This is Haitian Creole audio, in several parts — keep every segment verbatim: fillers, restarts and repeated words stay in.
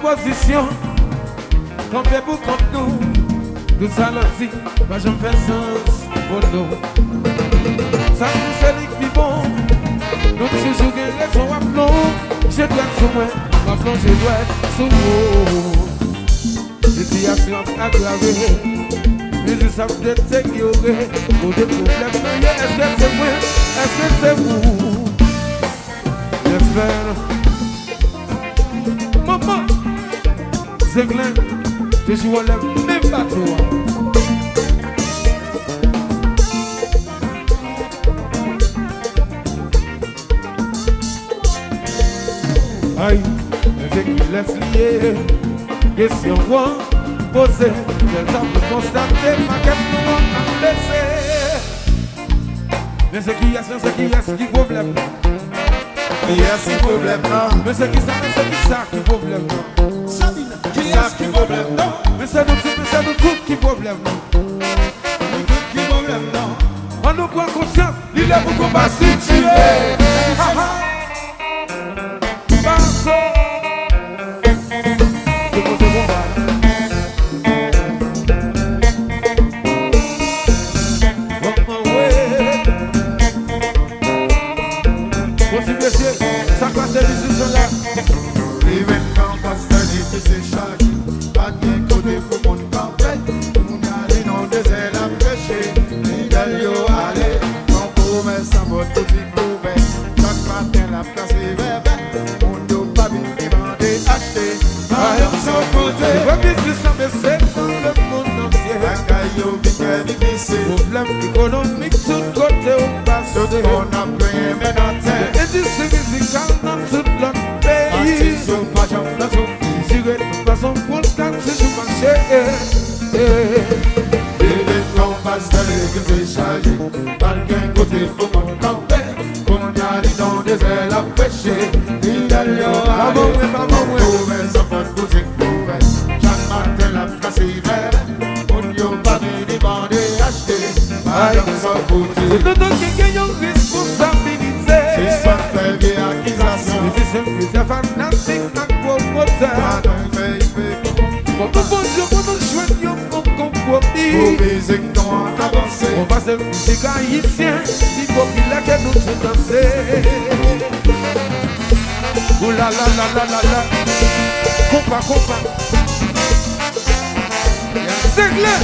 Pozisyon, kanpe pou kont nou. Tout sa l ap di pa janm fè sans, oh no. Sa m di se li k pi bon. Nou toujou gen rezon, w ap lonje dwèt sou mwen, m ap lonje dwèt sou ou. Sitiyasyon ap agrave. Biznis ap deteryore. Kote pwoblèm nan ye? Èske se mwen? Èske se ou? Lèzmèn. Manman! Zenglen, toujou anlè menm bato a. Ay, men se kilès li ye? Kesyon w ap poze, sèl sa pou konstate, makèt nou an ap bese. Men se kiyès, men se kiyès ki pwoblèm nan? Kiyès ki pwoblèm nan? Men se kisa, men se kisa ki pwoblèm nan? Sabina, kiyès ki pwoblèm nan? Men se nou tout, men se nou tout ki pwoblèm nan. Nou tout ki pwoblèm nan. Ann nou pran konsyans, li lè pou konba sitire. Ha, ha. Pase. Depoze konba. Bon ti mesye, sa k pase mizisyen la? Li vin nan pastè, li pise chaj. Pa t gen kote pou moun kanpe. Moun ale nan dezè, l ap preche. Fidèl yo ale nan komès, an mòd boutik ouvè. Chak maten, l ap kase vèvè. Moun yo pa vin demande achte. Madanm san kote. Wè biznis lan bese nan lemonn antye. Bagay yo vin trè difisil. Pwoblèm ekonomik tout kote w pase. Tout moun ap plenyen men nan tè. Endistri mizikal nan tout lòt peyi. Atis yo pa janm nan soufri. Jire tout fason pou l ka toujou mache. Leve nan pastè, legliz te chaje. Pa t gen kote pou moun kanpe. Kounye a li nan dezè, l ap preche. Fidèl yo ale. Pwoblèm san fòt, boutik ouvè. Chak maten, l ap kase vèvè. Moun yo pa vini mande achte. Madanm san kote. Se nou tout ki gen yon responsabilite. Sispann fè vye akizasyon. Mizisyen, plizyè fanatik ak pwomotè. Madanm fè ipe. Bon, bon, Bondye, pou nou jwenn yon bon konpwomi. Pou mizik nou an avanse. Pou pase mizik ayisyen pi popilè ke nou tout danse. Ou la la la la la la. Konpa, konpa. Zenglen.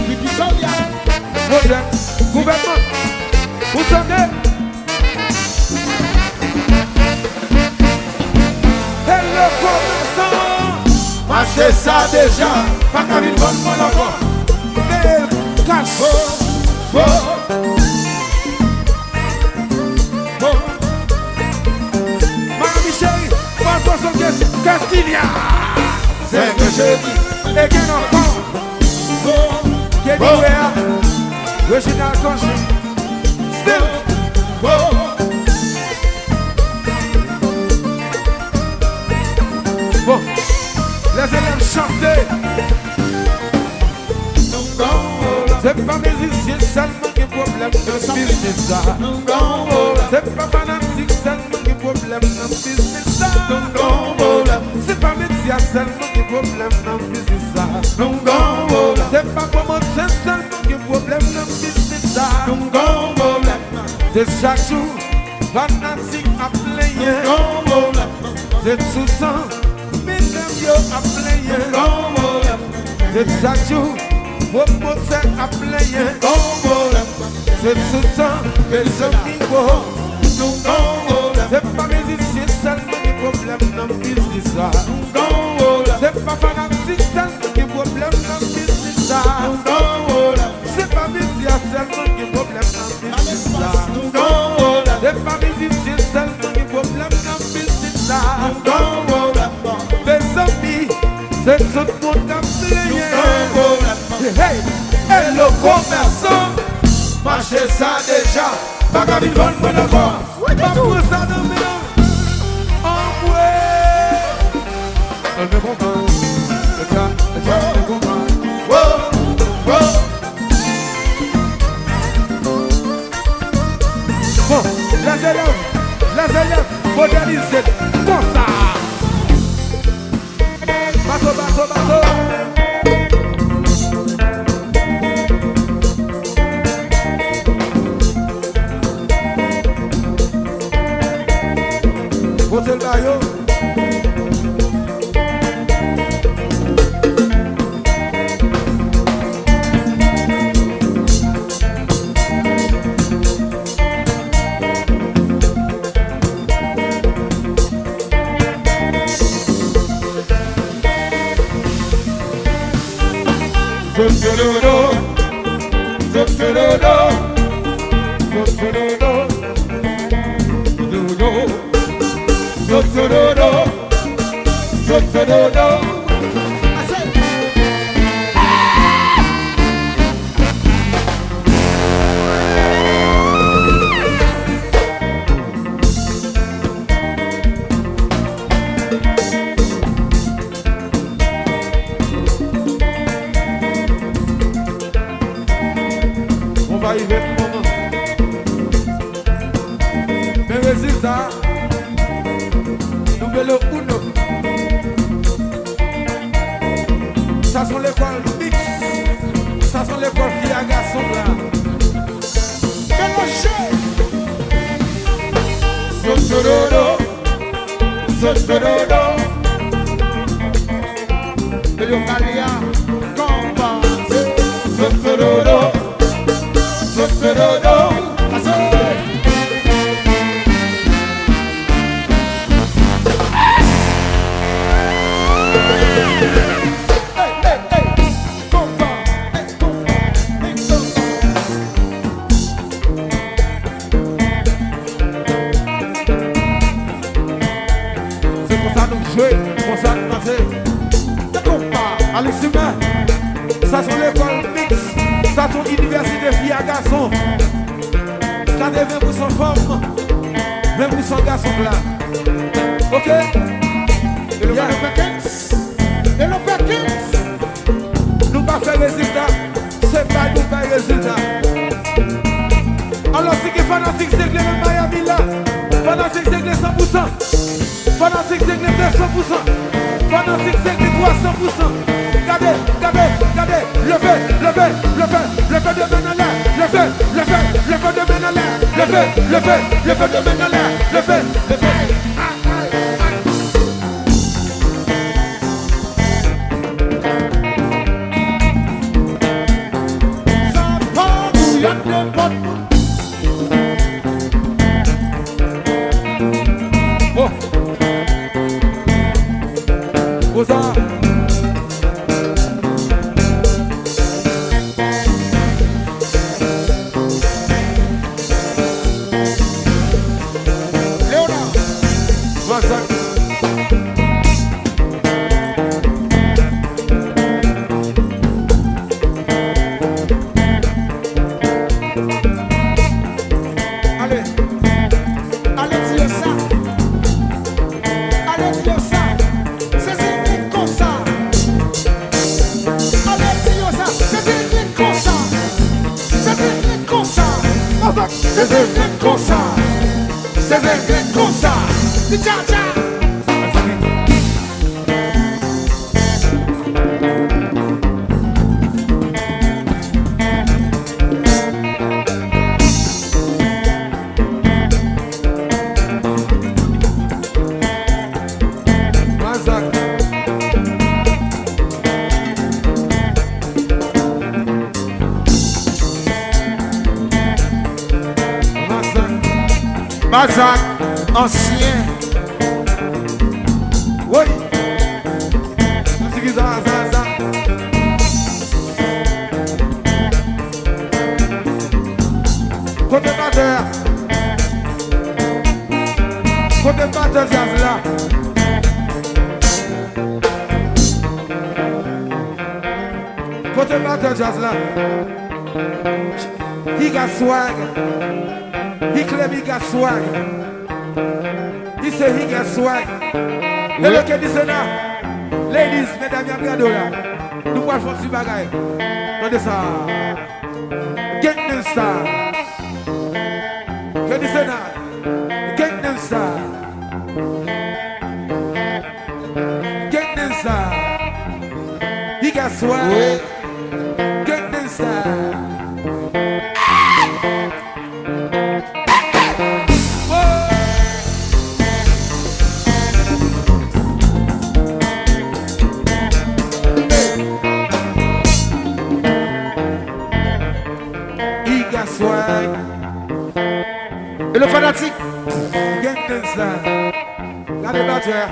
Viktoria. Modèl. Gouvènman. Ou tande? Hello, komèsan! M achte sa deja, pa ka vin vann mwen l ankò. Peye l kach. Oh, oh. Oh. Miami cheri, pa poze yon kesyon. Qu'est-ce qu'il y a? Sè mwen cheri. E gen ankò. Oh. Kenny Wea. Reginald Congé. Still. Oh. Bon, lèzelèv chante. Se pa mizisyen sèlman gen pwoblèm nan biznis sa. Se pa fanatik sèlman gen pwoblèm nan biznis sa. Se pa medya sèlman gen pwoblèm nan biznis sa. Se pa pwomotè sèlman gen pwoblèm nan biznis sa. Se chak jou fanatik ap plenyen. Se toutan medam yo ap plenyen. Se chak jou pwomotè ap plenyen. Se toutan mezanmi wo. Se pa mizisyen sèlman gen pwoblèm nan biznis la. Se pa fanatik sèlman gen pwoblèm nan biznis la. Se pa medya sèlman gen pwoblèm nan biznis la. Se pa mizisyen sèlman gen pwoblèm nan biznis la. Mezanmi, se tout moun k ap plenyen. Hey, hey, hello, komèsan. M achte sa deja, pa ka vin vann mwen ankò. M ap pran sa nan men an. Anmwe. Leve konpa. Leve konpa. Wo, wo. Bon, lèzelèv, lèzelèv, modèlize konsa. Bato, bato, bato. Pote l ba yo. On va y ver, manman. Men rezilta, número uno. Sa se yon lekòl miks. Sa se yon lekòl fi a gason la. Melanje. Sotododo, sotododo. Yo kale a, konpa. Sotododo, sotododo. Pase. Hey, hey, hey. Konpa, hey, konpa, hey, konpa. Se konsa nou jwe, konsa nou danse. Te konpa. Alex Hubert, sa se yon lekòl miks, sa se yon inivèsite fi a gason. Gade ven pou san fanm, ven pou san gason la. Ok? Hello, yeah. Madam Perkins. Hello, Perkins. Nou pa fè rezilta, se pa nou bay rezilta. Alò, si gen fanatik Zegle nan Miami la, fanatik Zegle san pou san, fanatik Zegle de san pou san, fanatik Zegle twa san pou san. Gade, gade, gade, leve, leve, leve, leve de men anlè, leve, leve, leve de men anlè, leve, leve, leve de men anlè, leve, leve. Ay, ay, ay. Sa pa pou y ap nenpòt moun. Oh. Rosa. Léonard. Masak. Ale. Ale di yo sa. Ale di yo sa. Se Zegle konsa. Ale di yo sa. Se Zegle konsa. Se Zegle konsa. Masak. Se Zegle konsa. Se Zegle konsa. Di tcha tcha. Masak. Masak. Masak ansyen. Woy. Sa se ki sa, sa, sa. Kote batè a? Kote batè djaz la? Kote batè djaz la? He got swag. He claim he got swag. He say he got swag. Lele Kenny Sena. Ladies, medam, y ap gade w la. Nou pral fè yon ti bagay. Tande sa. Gangnam Style. Kenny Sena. Gangnam Style. Gangnam Style. E le fanatik. Gen nèg sa. Gade batè a.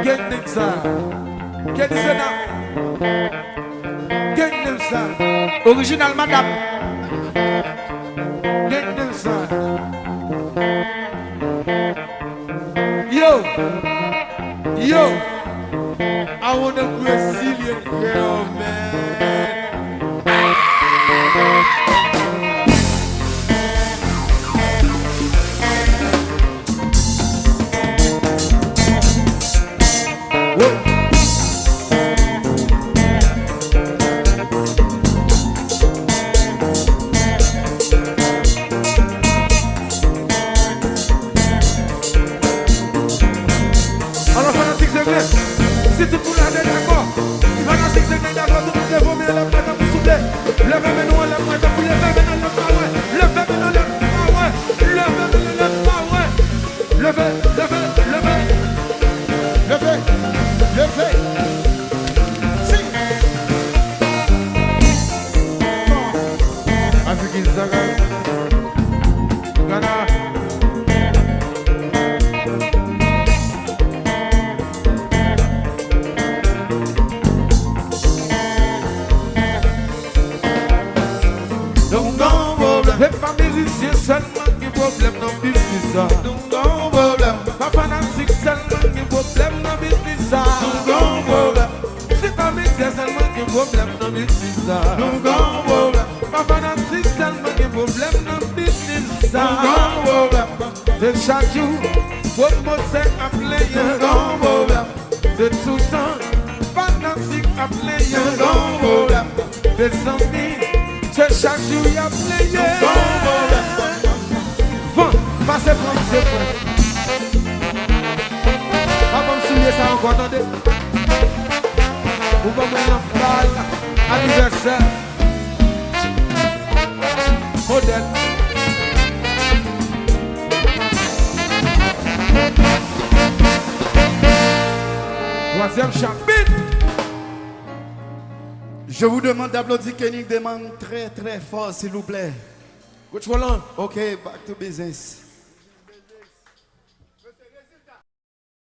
Gen nèg sa. Kenny Sena. Gen nèg sa. Orijinal madam. Gen nèg sa. Yo. Yo. I want a Brazilian girl, man. Alò, fanatik Zenglen, si tout moun la te dakò, si fanatik Zenglen dakò, tout moun leve men anlè mwen tankou souple. Leve men nou anlè mwen tankou, leve men anlè m pa wè. Leve men anlè m pa wè. Leve men anlè m pa wè. Leve, leve, leve. Leve, leve. Si. Bon. Afikil Zagal. Gana. Nou gon pwoblèm. Se pa mizisyen sèlman ki pwoblèm nan biznis sa. Nou gon pwoblèm. Pa fanatik sèlman ki pwoblèm nan biznis sa. Nou gon pwoblèm. Se pa medya sèlman ki pwoblèm nan biznis sa. Nou gon pwoblèm. Pa fanatik sèlman ki pwoblèm nan biznis sa. Nou gon pwoblèm. Se chak jou, pwomotè ap plenyen. Nou gon pwoblèm. Se toutan, fanatik ap plenyen. Nou gon pwoblèm. Se zanmi, se chak jou y ap plenyen. Nou gon pwoblèm. Van, pase pran m se frè. Pa ban m soulye sa ankò, tande. Ou ban mwen yon bal anivèsè. Modèl. Twazyèm chapit. Je vous demande d'applaudir Kenny Deman très, très fort, s'il vous plaît. Coach Roland. Ok, back to business.